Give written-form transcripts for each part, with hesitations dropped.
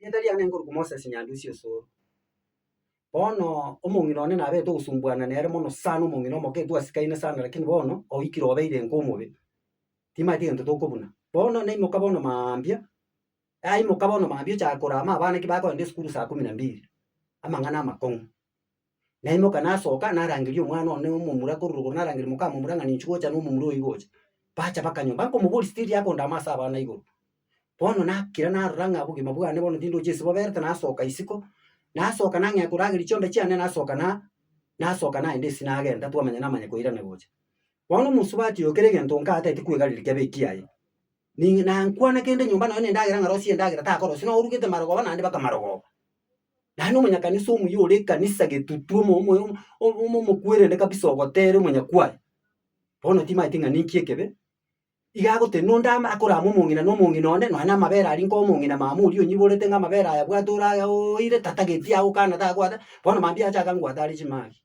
Erieta riane nkorokwa Moses Nyandusi Osoro. Bono omong'ina one nabete ogosumbuana nere mono sana omong'ina omoke twasikaine sana lakini bono oikire obeire nka omobe. Timanyeti egento tokobuna. Bono naimoka bono maambia, aimoka bono maambia ochaka korama abana ki bakogenda esukuru saa kumi na mbili, amang'ana amakong'u. Naimoka nasoka narangeria omwana one omomura korwa rogoro narangeria moka momura ng'a ninchu gocha na omomura oyio gocha. Bacha bakanyomba nkomoboria still akondama ase abana igoro. Bono nakira narora ng'a obogima bwane bono tindochi ase boberete nasoka isiko, nasoka nang'ea korageria chiombe chiane nasoka na nasoka naenda ase nagenda twamanya namanya koirana gocha. Bono omosubati oyo kera egento nka atagete kwegareria kebe ekiaye, ni nankwana kende nyomba nonye na endagera ng'a rosia endagera takorosia nonye orugete marogoba naende baka marogoba. Naende omonyakanisa omuya ore ekanisa getutu omo omo omo omokwerende kabisa ogotere omonyakwaya, bono timanyeti ng'a ninki ekebe, iga agotenena onde ama akorama omong'ina na omong'ina onde nonya na amabere aria nkoa omong'ina mama oria onyiborete ng'a amabere aya abwate ore aya oire tatageti agokana takwata, bono mambia ache akangwata are chimagi.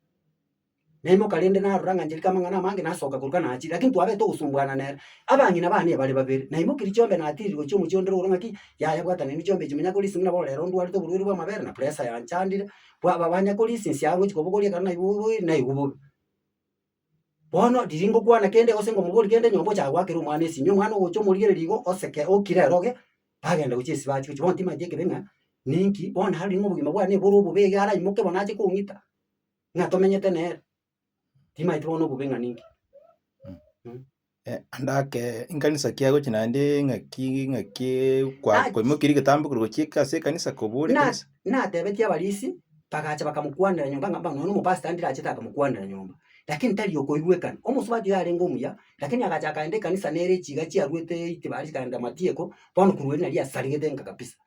Naimoka rende narora ng'a ncherike amang'ana amange nasoka korwa nachire, lakini twabete ogosumbuana nere. Abang'ina bane ebare babere, naimokirie chiombe natirirwe gochia omochie onde rogoro ng'aki, yaya bwatanani chiombe echi manya korisia buna bono rero ndwarete oborwaire bwa amabere na pressure yanchandire, bwa banya korisia inse agochi kobogoria ekero naigwa naigwa bobe. Bono riria ngokwana kende gose ngomoboria kende nyomba ochaka goakera omwana esimi, omwana ogocha omorigereria igo oseke okire eroge, bagenda gochia ase bachi gochia bono timanyeti ekebe ng'a ninki, bono narorire ng'a obogima bwane bore obobe iga araimoke bono ache kong'ita. ng'a tomenyete nere, timanyeti bono obobe ng'a ninki. Ande ake inkanisa ki agochia naende ng'aki ng'aki kwa kwaimokirie egetambo korwa gochia ase ekanisa kobua ore Na ekanisa. natebetie abarisi, bagacha bakamokwanera nyomba ng'a nonya na omopastor ndire achete akamokwanera nyomba, lakini tari okoigwekana. Omosubati oyo arenge omuya, lakini agacha akaenda ekanisa nere echiga chiaruete itibari chikaenda matieko, bono korwa erio naria asaregete nka kabisa.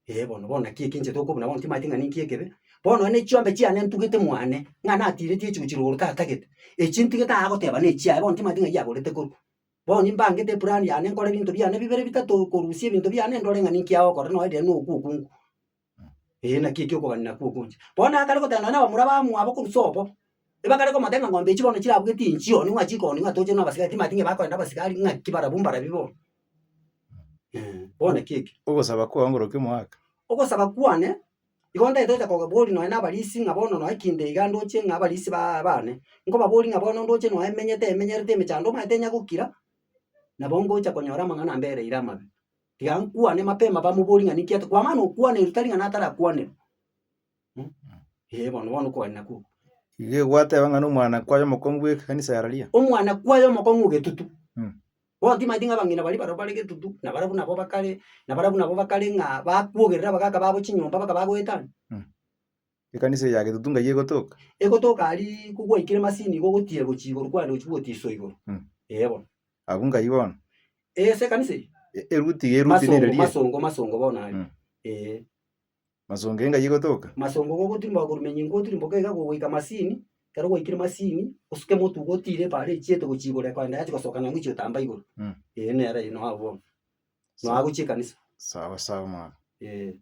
Ee bono, bono naki eki inche tokobuna bono timanyeti ng'a ninki ekebe, bono nonye ne chiombe chiane ntugete mwane, ng'a natiretie echigochi rogoro tatagete, echi ntigete agoteba na echiaye bono timanyeti ng'ai agorete korwa. Bono nimbangete eplan yane nkore ebinto biane bibere bitato korusia ebinto biane ndore ng'a ninki agokora nonya riria na okwo okungu. Ee naki ekio okogania nakwo okwo inche. Bono akare goteba nonye na abamura bamwabo korwa sobo, ebakare komotebia ng'a ng'ombe echi bono chirabuge tinchio nigo achikoni ng'a toche na abasigari timanyeti ng'a bakoenda abasigari ng'aki barabwo mbarabi bono. Bono naki eke. Ogosaba kwao ngorokia omogaka. Ogosaba kwane, igo ntagete gocha koboria nonya na abarisi ng'a bono nonya kinde iga ndoche ng'a abarisi ba bane, nkobaboria ng'a bono ndoche nonya menyete emenyerete emechando omanyete nyagokira, nabo ngocha konyora amang'ana ambereire amabe. Tiga nkwane mapema bamoborie ng'a ninki ate kwamana okwanerwa tari ng'a natarakwanerwa. Ee bono bono okogania nakwo oko. Iga egwateba ng'a nomwana kwaye omokong'u bw'ekanisa ya raria. Omwana kwaye omokong'u ogetutu. Bono timanyeti ng'a abang'ina baria barabwo bare getutu, na barabwo nabo bakare, na barabwo nabo bakare ng'a bakwogerera abagaka babo chinyomba baka bagoetania. Ekanisa eye ya getutu ng'ai egotoka? Egotoka aria kogwaikire masini igo ogotiira gochia igoro kwagenda gochia bwotiso igoro. Ee bono. Abwo ng'ai bono? Ee ase ekanisa eye? Eruti iga eruti Masongo, nereria? masongo, masongo bono aria. Ee. Masongo enga y'egotoka. Masongo gogotirimboka korwa menyinga otirimboke iga gogoika masini, ekero gwaikire masini, osuke motwe igo otire epaara echiete gochia igoro ekoenda yachia gosoka naende gochia gotamba igoro. Ee nere eywo noo abwo bono. Noo agochia ekanisa. Sawa sawa mwana. Ee.